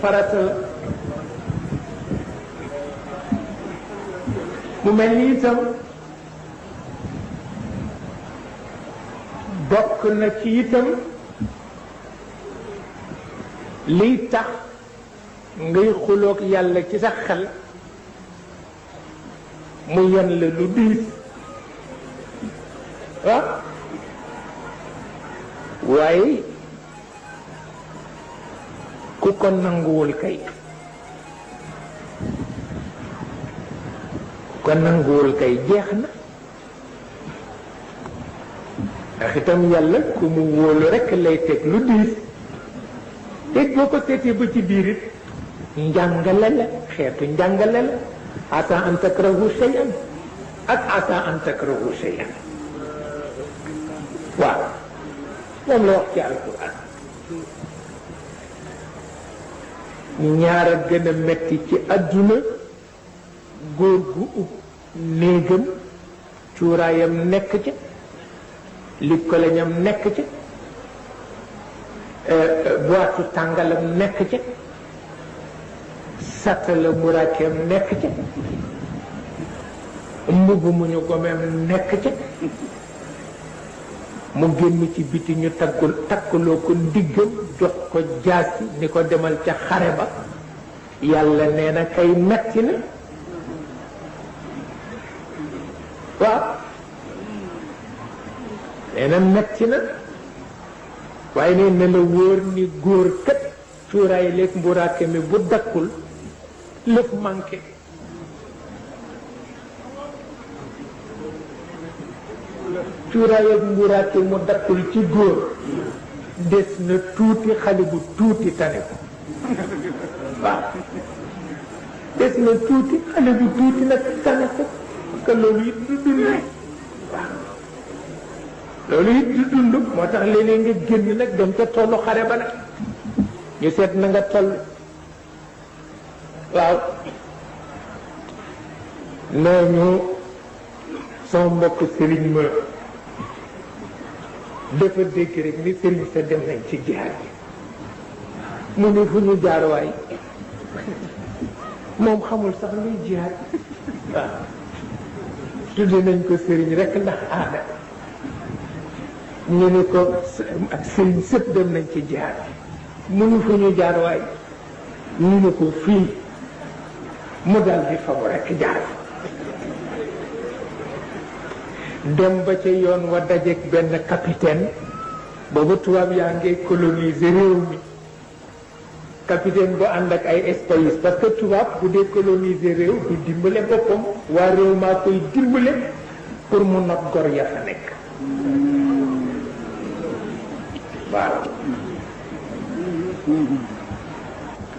farata la mu mel ni itam bokk na ci itam liy tax ngay xuloog yàlla ci sa xel mu yen la lu diis waaye ku ko nanguwul kay jeex na ndax itam yàlla ku mu wóolu rekk lay teg lu diis te boo ko seetee ba ci biir it njàngale la xeetu njàngale la asa an takrahu shay'an ak asa an takrahu shay'an waaw moom la wax ci alquran ñaar a gën a metti ci àdduna góor gu ub néegam cuuraayam nekk ca likkolañam nekk ca boitu tàngalam nekk ca satala muraakeem nekk ca mbubb mu ñu gomeem nekk ca mu génn ci biti ñu takkuloo ko ndiggam jox ko jaasi ni ko demal ca xare ba yàlla nee na kay metti na waaw nee na metti na waaye ne na la wóor ni góor kat cuuraay leeg mburaake mi bu dakkul lëf manqué cuuraay ak mburaake mu dakkul ci góor des na tuuti xale bu tuuti tane ko waaw des na tuuti xale bu tuuti nag tane ko parce que loolu it du dund waaw loolu it du dund moo tax léeg-léeg nga génn nag dem ca tollu xare ba nag ñu seet na nga toll waaw nee ñu sama mbokk sëriñ ma dafa dégg rek ni sëriñ sa dem nañ ci jihaad bi mu ne fu ñu jaar waay moom xamul sax luy jihaad waaw tudde nañ ko sëriñ rek ndax aada ñu ne ko ak sëriñ sëpp dem nañ ci jihaad bi mu ne fu ñu jaar waay ñu ne ko fii mu dal di fabu rek jaar dem ba ca yoon wa dajeek benn capitaine boobu tubaab yaa ngi coloniser réew mi capitaine bu ànd ak ay espagnol parce que tubaab bu dee coloniser réew du dimbale boppam waa réew maa koy dimbale pour mu not gor ya fa nekk waaw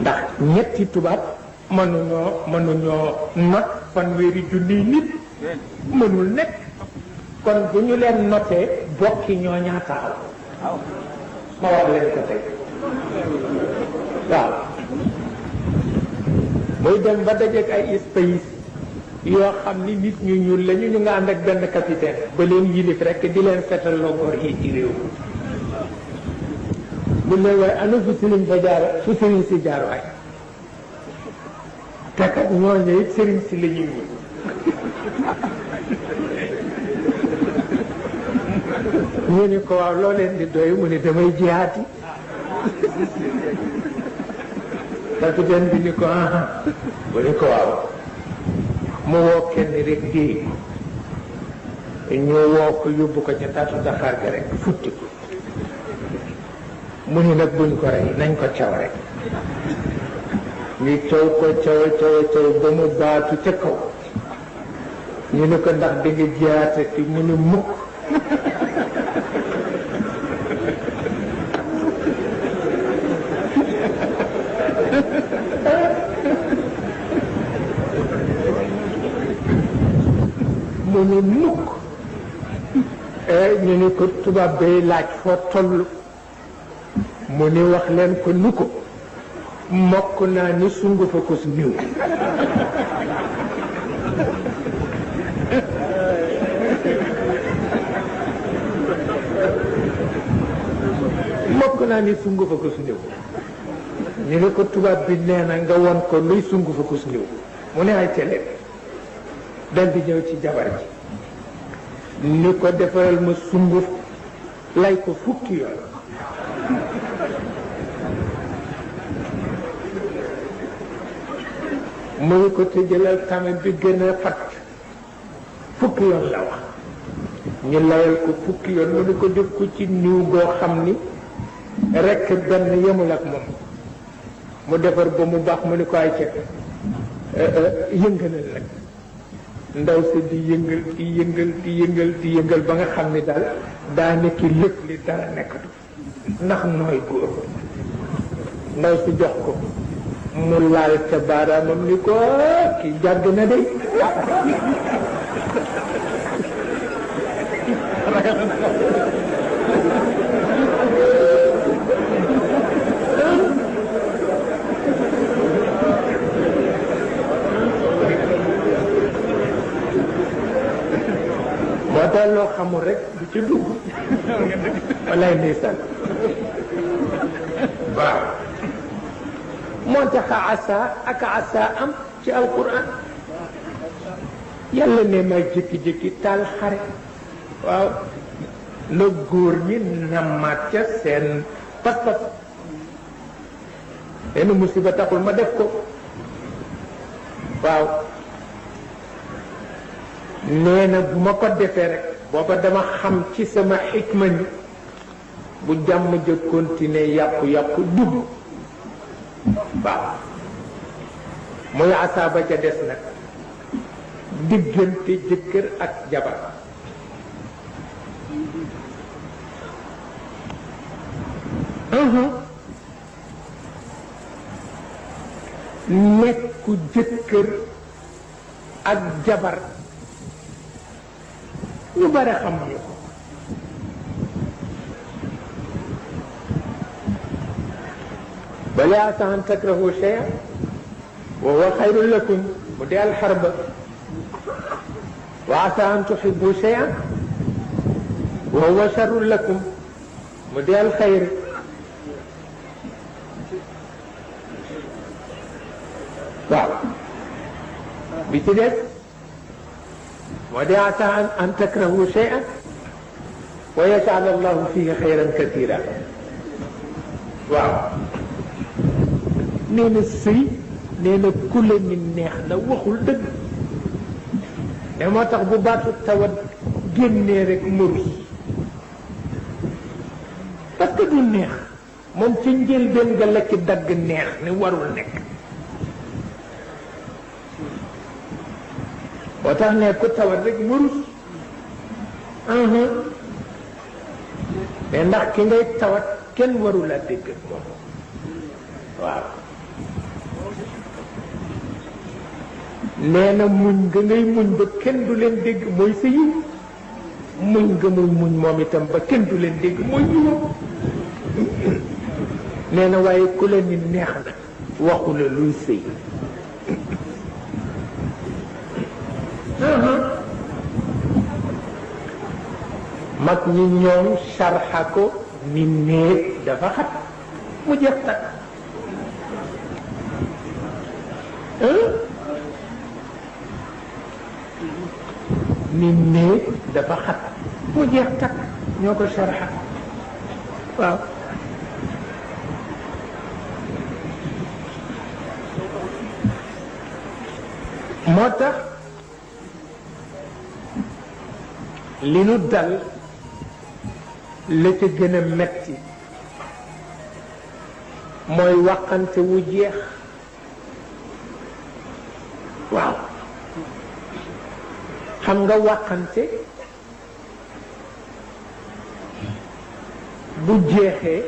ndax ñetti tubaab mënuñoo not fanweeri junniy nit mënul nekk kon bu ñu leen notee bokki ñoo ñaataaw ma wax leen ko tey waaw muy dem ba dajeek ay espagnol yoo xam ni nit ñu ñuul lañu ñu nga ànd ak benn capitaine ba leen yilif rek di leen fetal loo góor yi ci réew bu ne waaye ana fu sëriñ fa jaar fu sëriñ si jaar waay te kat ñooñu it sëriñ si la ñuy wut ñu ni ko waaw loo leen di doy mu ne damay jihaati capitaine bi ni ko aha mu ni ko waaw mu woo kenn rek déey ñu woo ko yóbbu ko ca taatu Dakar ga rek futti ko mu ni nag buñ ko rey nañ ko caw rek ñu caw ko caw ba mu baatu ca kaw ñu ne ko ndax di nga jihaatati mu ni mukk mu ni mukk ñu ni ko tubaab bay laaj foo toll mu ni wax leen ko nu ko mokk naa ni sungu fa ko su niw mokk naa ni sungu fa ko su niw ñu ne ko tubaab bi nee na nga won ko luy sungu fa kus niw mu ne ay télé dal di ñëw ci jabar ji ni ko defaral ma sunguf lay ko fukki yoon mu ngi ko tëjalal tame bi gën a fat fukki yoon la wax ñu layal ko fukki yoon mu ni ko def ko ci niw boo xam ni rekk benn yemul ak moom mu defar ba mu baax mu ni ko ay cet yëngalal nag ndaw si di yëngal di yëngal di yëngal di yëngal ba nga xam ni daal daa nekki lépp li dara nekkatu ndax nooy góor ndaw si jox ko mu laal ca baaraamam ni ko ki jàgg na de moo tax loo xamul rek du ci dugg walaay ndeysaan waaw moo tax asa am ci alquran yàlla ne ma jékki-jékki taal xare waaw na góor ñi nammaat ca seen pas-pas benn musiba taxul ma def ko waaw nee na bu ma ko defee rek booba dama xam ci sama xikma ni bu jàmm ja continuer yàqu-yàqu dugg waaw muy asaaba ca des nag diggante jëkkër ak jabar nekku jëkkër ak jabar ñu bare xamuñu ko bal asaa an takrahu shay'an wa huwa xayrun lakum mu di alxarba wa asaa an tuhibbu shay'an wa huwa sharrun lakum mu di alxayr waaw bi ci des moo di asaa an takrahu shay'an wa yaj'al allahu fihi xayran kathiran waaw nee na sëy nee na ku la ni neex na waxul dëgg ne moo tax bu baatu tawat génnee rek murus parce que du neex moom ci njëlbeen nga la ci dagg neex ni warul nekk moo tax ne ku tawat rek murus mais ndax ki ngay tawat kenn warul a dégg ak moom waaw nee na muñ nga ngay muñ ba kenn du leen dégg mooy sa yiw muñ nga muy muñ moom itam ba kenn du leen dégg mooy yiwam nee na waaye ku la ni neex na waxu la luy sëy mag ñi ñoom sarxa ko ni néeg dafa xat mu jeex takk ni néeg dafa xat mu jeex takk ñoo ko sarxa waaw moo tax li nu dal la ca gën a metti mooy waxante wu jeex waaw xam nga waxante bu jeexee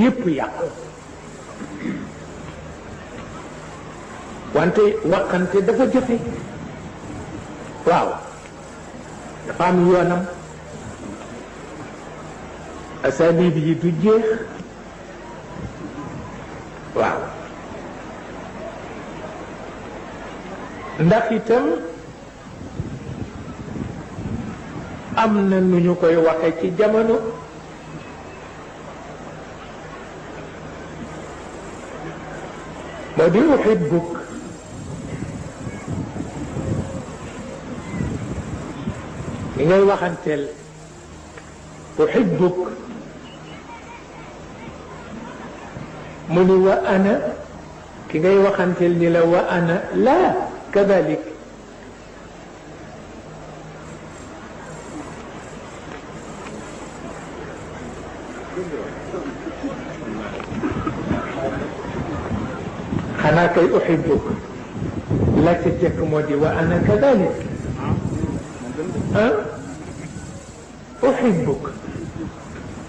yépp yàqu wante waxante dafa jafe waaw dafa am yoonam asalib yi du jeex waaw ndax itam am na nu ñu koy waxe ci jamono moo di uhibbuk li ngay waxanteel uhibbuk mu ni wa ana ki ngay waxanteel ni la wa ana la kadalik xanaa kay uhibbuk la ca jëkk moo di wa ana kadalik ah uhibbuk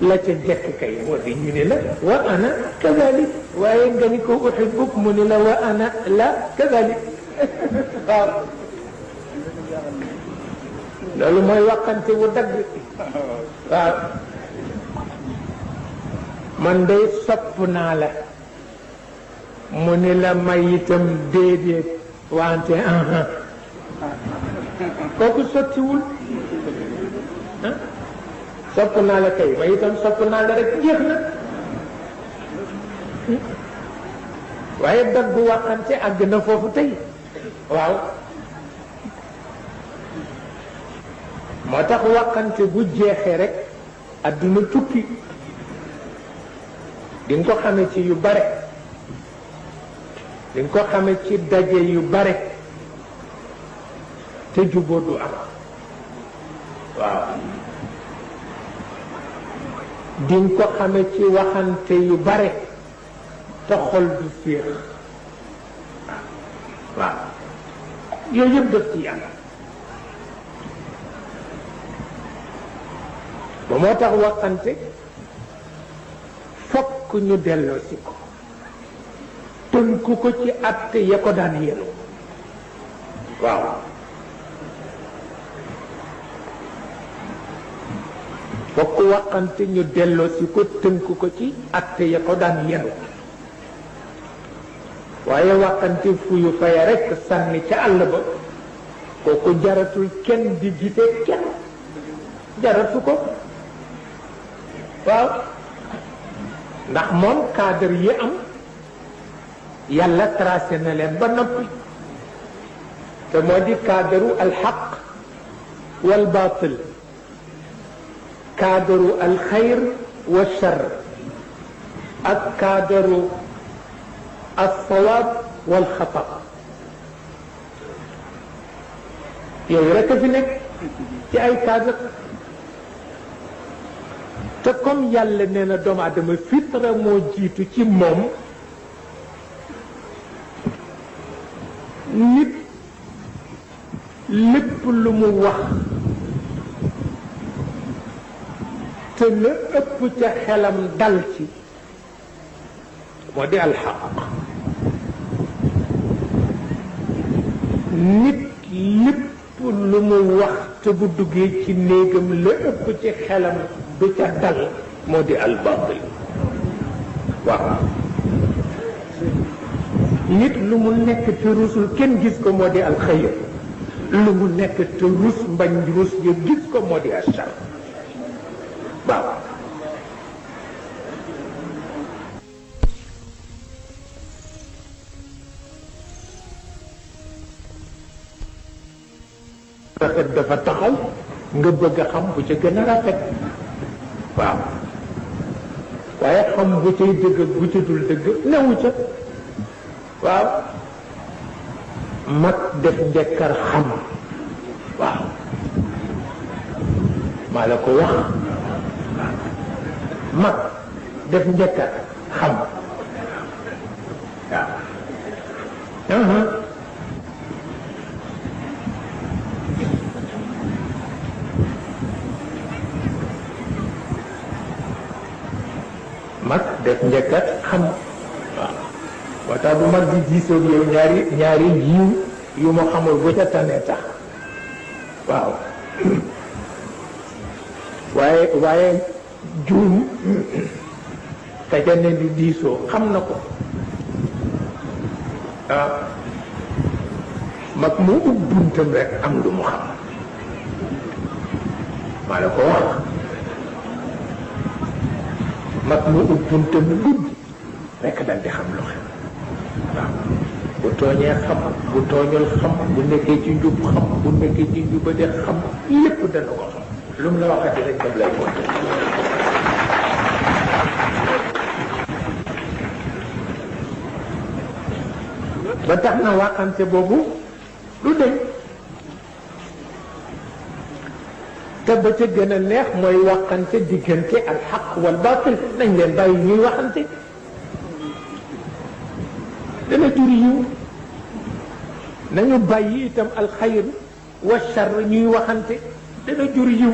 la ca jëkk kay moo di ñu ni la wa ana kadalik waaye nga ni ko uhibbuk mu ni la wa ana la kadalik waaw loolu mooy waxante wu dagg waaw man day sopp naa la mu ni la may itam déedéet wante kooku sottiwul sopp naa la kay may itam sopp naa la rek jeex na waaye daggu waxante àgg na foofu tey waaw moo tax waxante bu jeexee rek adduna tukki di nga ko xamee ci yu bare di nga ko xamee ci daje yu bare te jubóo du am waaw di nga ko xamee ci waxante yu bare te xol du féex waaw yooyu yëpp def ci yàlla ba moo tax waxante fokk ñu delloo si ko tënku ko ci àtte ya ko daan yenu waaw fokk waxante ñu delloo si ko tënku ko ci àtte ya ko daan yenu waaye waxante fuyu faya rekk sànni ca àll ba kooku jaratul kenn di gite kenn jaratu ko waaw ndax moom cadre yi am yàlla tracé na leen ba noppi te moo di cadre alxaq wal baatil cadre alxayr wa char ak cadre alsawaab wal xata yooyu rek a fi nekk ci ay cadre te comme yàlla nee na doomu aadama fitra moo jiitu ci moom nit lépp lu mu wax te la ëpp ca xelam dal ci moo di alxaq nit lépp lu mu wax te bu duggee ci néegam la ëpp ci xelam du ca dal moo di albaatil waaw nit lu mu nekk te rusul kenn gis ko moo di alxayr lu mu nekk te rus mbañ rus ya gis ko moo di achar waaw rafet dafa taxaw nga bëgg a xam bu ca gën a rafet waaw waaye xam bu cay dëgg bu ca dul dëgg newu ca waaw mag def njëkkar xam waaw maa la ko wax mag def njëkkar xam waaw mag def njëkkat xam waaw moo tax bu mag di diisoog yow ñaari yiw yu ma xamul bu ca tane tax waaw waaye juum ka ca ne di diisoo xam na ko waaw mag mu ub buntam rek am lu mu xam maa la ko wax mag mu ub buntam gudd rekk dal di xam lu xew waaw bu tooñee xam bu tooñul xam bu nekkee ci njub xam bu nekkee ci njubade xam lépp dana ko xam lu mu la waxati rek daf lay monte ba tax na waxante boobu du deñ te ba ca gën a neex mooy waxante diggante al xaq wal baatil nañ leen bàyyi ñuy waxante dana jur yiw nañu bàyyi itam alxayr wa char ñuy waxante dana jur yiw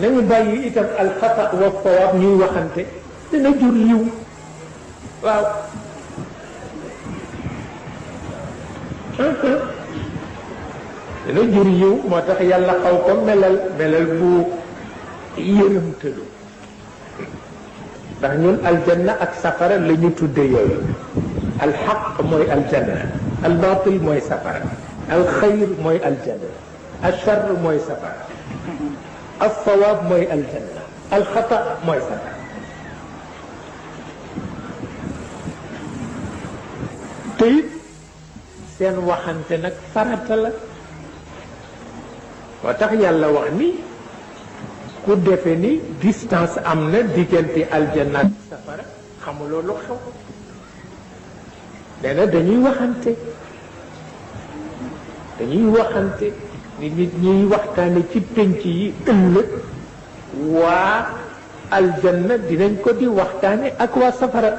nañu bàyyi itam alxata wa sawaab ñuy waxante dana jur yiw waaw dana jur yiw moo tax yàlla xaw ko melal bu yërëmtalu ndax ñun aljanna ak safara la ñu tudde yooyu alxaq mooy aljanna albaatil mooy safara alxayr mooy aljanna alchar mooy safara alsawaab mooy aljanna alxata mooy safara te it seen waxante nag farata la moo tax yàlla wax ni ku defe ni distance am na diggante aljanna ak safara xamuloo lu xew nee na dañuy waxante ni nit ñuy waxtaane ci pénc yi ëllëg waa aljanna dinañ ko di waxtaane ak waa safara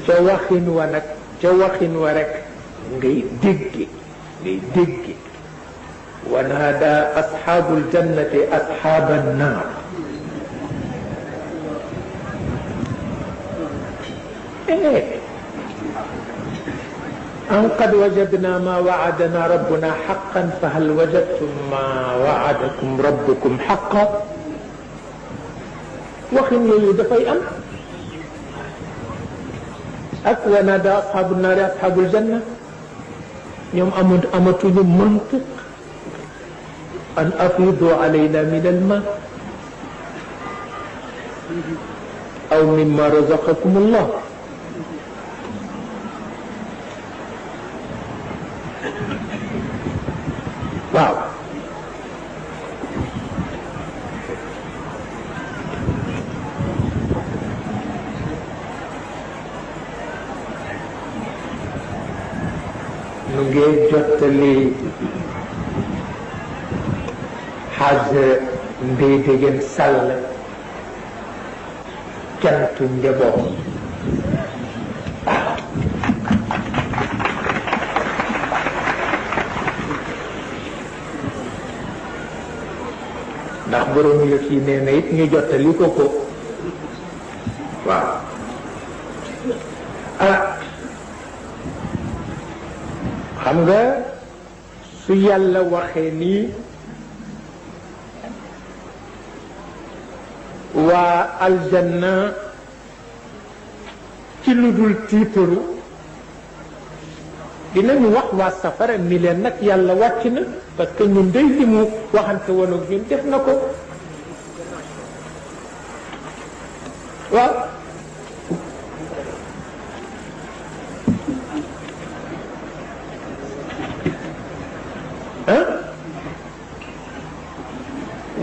ca waxin wa rek ngay dégge wa naada asxaabul jannati asxaaban naar an qad wajadna ma waadana rabbuna xaqan fa hal wajadtum ma waadakum rabbukum xaqan waxin yooyu dafay am ak wa naada asxaabu naari asxaabul janna ñoom amatuñu mantiq an afidu alayna min alma aw mimma razaqakum allah waaw nu ngi jottali xaaj Ndeye Degen Sall cantu njaboot ndax borom yëf yi nee na it ñu jottali ko waaw xam nga su yàlla waxee nii waa aljanna ci lu dul tiitaru dinañu wax waa safara ni leen nag yàlla wàcc na parce que ñun day li mu waxante woon ak ñun def na ko waaw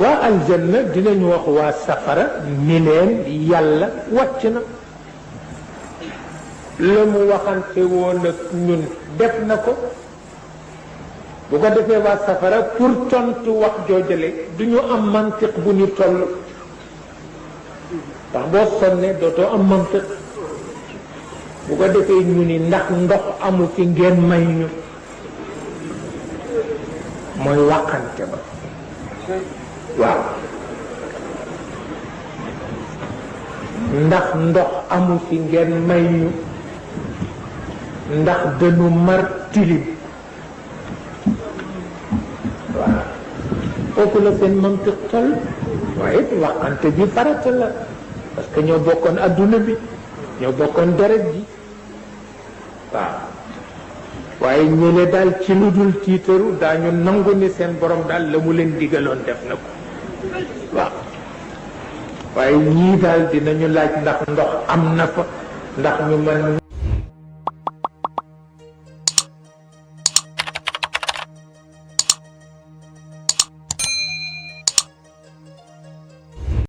waa aljanna dinañu wax waa safara ni leen yàlla wàcc na la mu waxante woon ak ñun def na ko bu ko defee waa safara pour tontu wax joojale du ñu am mantiq bu ñu toll ndax boo sonnee dootoo am mantiq bu ko defee ñu ni ndax ndox amu fi ngeen may ñu mooy waxante ba waaw ndax ndox amu fi ngeen may ñu ndax dañu mar tilim waaw foofu la seen mantiq toll waaye waxante bi farata la parce que ñoo bokkoon adduna bi ñoo bokkoon deret ji waaw waaye ñële daal ci lu dul tiitaru daañu nangu ni seen borom daal la mu leen digaloon def na ko waaw waaye ñii daal dinañu laaj ndax ndox am na fa ndax ñu mën